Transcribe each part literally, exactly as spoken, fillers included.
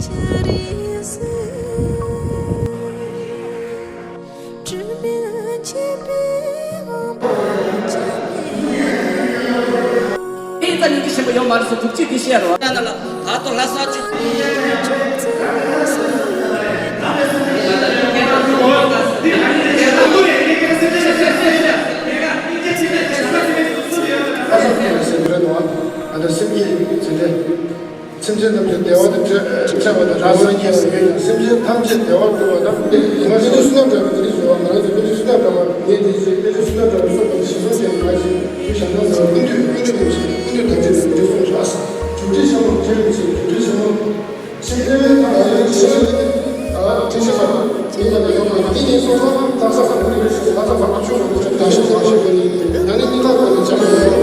ཨེ་ཙ་ཉིད་ཀྱི་ཞིམ་པོ་ཡོད་མ་རེད་ཟེར་ཐུགས་རྗེ་དེ་བཤད་རོགས། ད་ལ་ད་དུང་ལྷ་ས་ཅིག་ཨ་ད་སེམས་ཀྱི་ཚེ་འཕྲལ། སེམས་ཅན་ཐམས་ཅད་བདེ་བ་དང་འཕྲད་པ་དང་། རང་སངས་རྒྱས་པ་ཡོད་ཀྱང་སེམས་ཅན་ཐམས་ཅད་བདེ་བར་གྱུར་པ་དང་། ང་ཚོ་བསོད་ནམས་གྲགས་པའི་དེ་རིང་གཟུ་བ། ང་རང་ཚོ་དཔེ་ཆ་བསོད་ནམས་གྲགས་པ་ངས་དེ་བྱས། དཔེ་ཆ་བསོད་ནམས་གྲགས་པ་སོགས་པ་ཞེས་སོགས་ཀྱང་ང་ཞིག་ཞུ་བྱ་ན་ཟེར་བ། ཀུན་འདུས་ཀུན་འདུས་རིན་ཆེན། ཀུན་འདུས་དམ་ཆོས་རིན་པོ་ཆེ་གསུངས་ཤག། རྒྱུ་འབྲས་ཆེན་མོ། རྒྱུ་རིན་ཆེན། རྒྱུ་འབྲས་ཆེན་མོ། ཤེས་ལྡན་དང་ཡང་ཡང་ཤེས་ལྡན་དང་ཁྲིད་ཤེས་པ་དང་། དེ་ཡིན་སོང་ཙང་དག་ས་བཟང་པོ་ནི་རེད་ཟེར། དག་ས་བཟང་པོ་ཆུང་ཆུང་རེད་ཟེར། དག་ཤོས་བཟང་ཤོས་དེ་ནི་ཡང་ནི་གཉིས་ཀ་ཁོ་ནས་ཆགས་པ་རེད།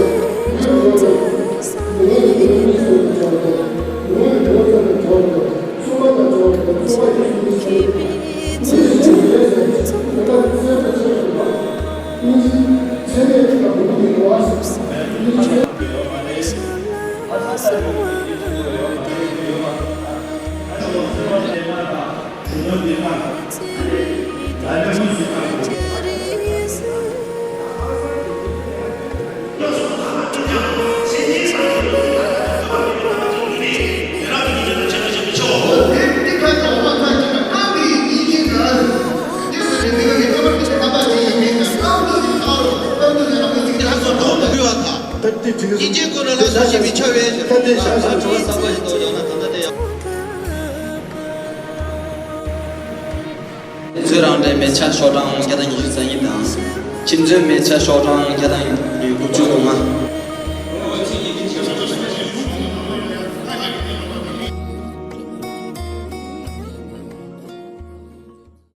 ད་ལྟའི་དུས་སུ་ད་ལྟའི་ཞག་ཞག་ཚོ་བསམ་པ་ཞིག་ཏོག་ཡོང་ན། ད་ལྟ་དེ་ཡང་། ཚོས་རང་འདྲའི་མེ་ཆ་ཤོག་གྲངས་བརྒྱ་དང་ཉི་ཤུ་རྩ་གཉིས་དང་། ཁྱིམ་ཚོའི་མེ་ཆ་ཤོག་གྲངས་བརྒྱ་དང་